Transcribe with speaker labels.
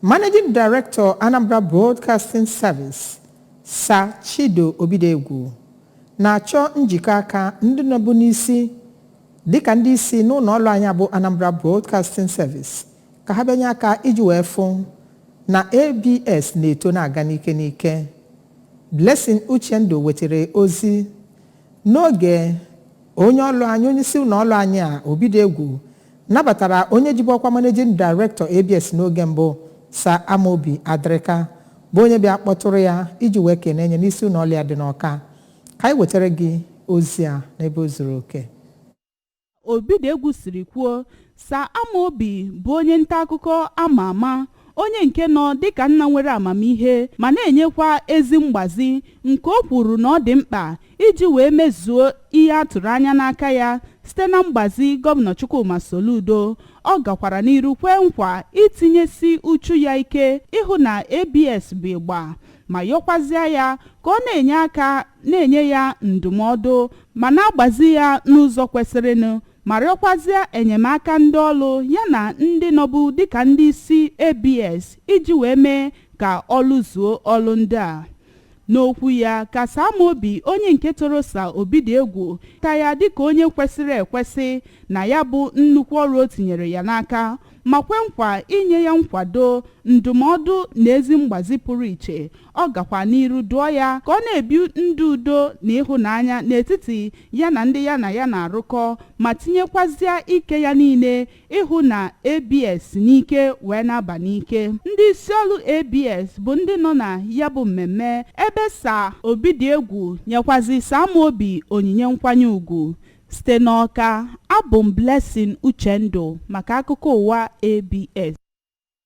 Speaker 1: Managing Director, Anambra Broadcasting Service, Sir Chido Obidegwu, na-achọ njikọ aka ndị nọbụ n'isi dịka ndị isi n'ụlọ ọrụ anyị bụ Anambra Broadcasting Service ka ha bịanye aka iji wee fụ na ABS na-eto na-aga n'ike n'ike. Blessing Uchendu wetara ozi n'oge onye ọlụ anyị, onye isi ụlọ ọlụ anyị a, Obidegwu, nabatara onye jibu ọkwa Managing Director ABS n'oge mbụ, Sir Amobi Adrika, bụ onye bịa kpọtụrụ ya iji wee kene nye n'isi ụlọ ọlụ ya dị n'Ọka. Ka anyị wetara gị ozi a n'ebe o zuru oke.
Speaker 2: Obidegwu siri kwuo, Sir Amobi bụ onye nta akụkọ ama ama, onye nke nọ dịka nna nwere amamihe ma na-enyekwa ezi mgbazi, nke o kwuru na ọ dị mkpa iji wee mezuo ihe a tụrụ anya n'aka ya site na mgbazi Gọvanọ Chukwuma Soludo. Ọ gakwara n'iru kwee nkwa itinyesi uchu ya ike ịhụ na ABS bụ ịgba, ma yọkwazịa ya ka ọ na-enye aka, na-enye ya ndụmọdụ ma na-agbazi ya n'ụzọ kwesịrịnụ, ma rịọkwazịa enyemaka ndị ọlụ ya na ndị nọbụ dịka ndị isi ABS iji wee mee ka ọlụ zuo ọlụ ndị a. N'okwu ya, ka Sir Amobi, onye nke toro Sir Obidegwu ta ya dịka onye kwesịrị ekwesị na ya bụ nnukwu ọrụ o tinyere ya n'aka, ma kwe nkwa inye ya nkwado, ndụmọdụ na ezi mgbazi pụrụ iche. Ọ gakwa n'iru dụọ ya ka ọ na-ebi ndụ udo na ịhụnanya n'etiti ya na ndị ya na ya na-arụkọ, ma tinyekwazịa ike ya niile ịhụ na ABS n'ike wee na-aba n'ike. Ndị isi ọrụ ABS bụ ndị nọ na ya bụ mmemme, ebe Sir Obidiegwu nyekwazi Sir Amobi onyinye nkwanye ùgwù. Site n'Ọka, abụ m Blessing Uchendu maka akụkọ ụwa ABS.